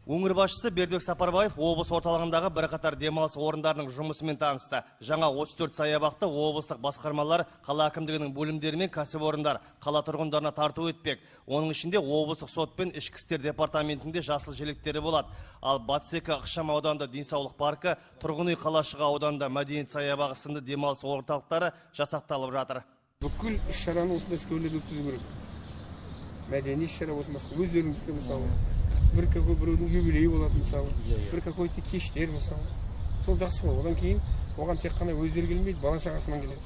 Өңір басшысы Бердібек Сапарбаев облыс орталығындағы бірқатар демалыс орындарының жұмысымен танысты. Жаңа 34 саябақты облыстық басқармалар, қала әкімдігінің бөлімдері мен кәсіпорындар қала тұрғындарына тарту етпек. Оның ішінде облыстық сот пен ішкі істер департаментінде жасыл желектері болады. Ал Батыс 2 ықшам ауданында денсаулық паркі, Тұрғын үй қалашығы ауданында мәдениет саябағы сынды демалыс орталықтары жасақталып жатыр. Бүкіл іс-шараны осындай скверлерде өткізу керек. Мәдени іс-шара болсын, басқа өздеріңдікі мысалы. Бір какой біреудің юбилейі болады мысалы, бір какой-то кештер мысалы. Сол жақсы ғой. Одан кейін оған тек қана өздері келмейді, бала шағасымен келеді.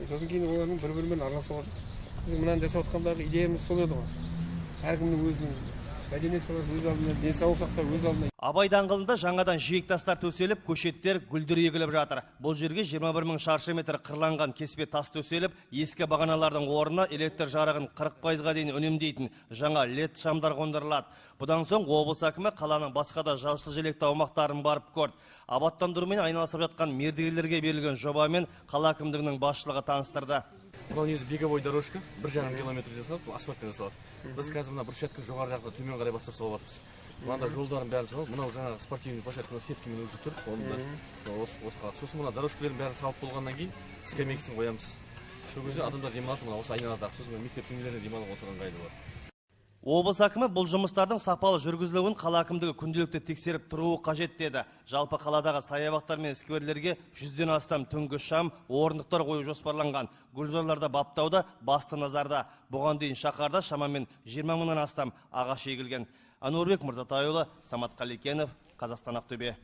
Сосын кейін олардың бір-бірімен араласуға жақсы. Біздің мынаны жасап жатқандағы идеямыз сол еді ғой. Әркімнің өзінің мәдениет саласы өз алдына, денсаулық сақтау өз алдына. Абай даңғылында жаңадан жиектастар төселіп, көшеттер, гүлдер егіліп жатыр. Бұл жерге 21 мың шаршы метр қырланған кеспе тас төселіп, ескі бағаналардың орнына электр жарығын 40%-ға дейін үнемдейтін жаңа лед шамдар қондырылады. Бұдан соң облыс әкімі қаланың басқа да жасыл желекті аумақтарын барып көрді. Абаттандырумен айналысып жатқан мердігерлерге берілген жобамен қала әкімдігінің басшылығы таныстырды. Мынау негізі беговой дорожка, 1,5 километр жасалады, бұл асфальттен жасалады. Біз қазір мына брусчатканы жоғары жақта төмен қарай бастап салып жатырмыз. Мынанда жолдарын бәрін салып, мынау жаңағы спортивный площадканы сеткамен уже тұр, оның да осы қалады. Сосын мына дорожкалардың бәрін салып болғаннан кейін скамейкасын қоямыз. Сол кезде адамдар демалады, мына осы айналада, сосын мектептің нелеріне демалуға осыған ыңғайлы болады. Облыс әкімі бұл жұмыстардың сапалы жүргізілуін қала әкімдігі күнделікті тексеріп тұруы қажет деді. Жалпы қаладағы саябақтар мен скверлерге 100-ден астам түнгі шам, орындықтар қою жоспарланған. Гүлзарларда баптауда басты назарда. Бұған дейін шаһарда шамамен 20 мыңнан астам ағаш егілген. Әнуарбек Мырзатайұлы, Самат Қалекенов, Қазақстан, Ақтөбе.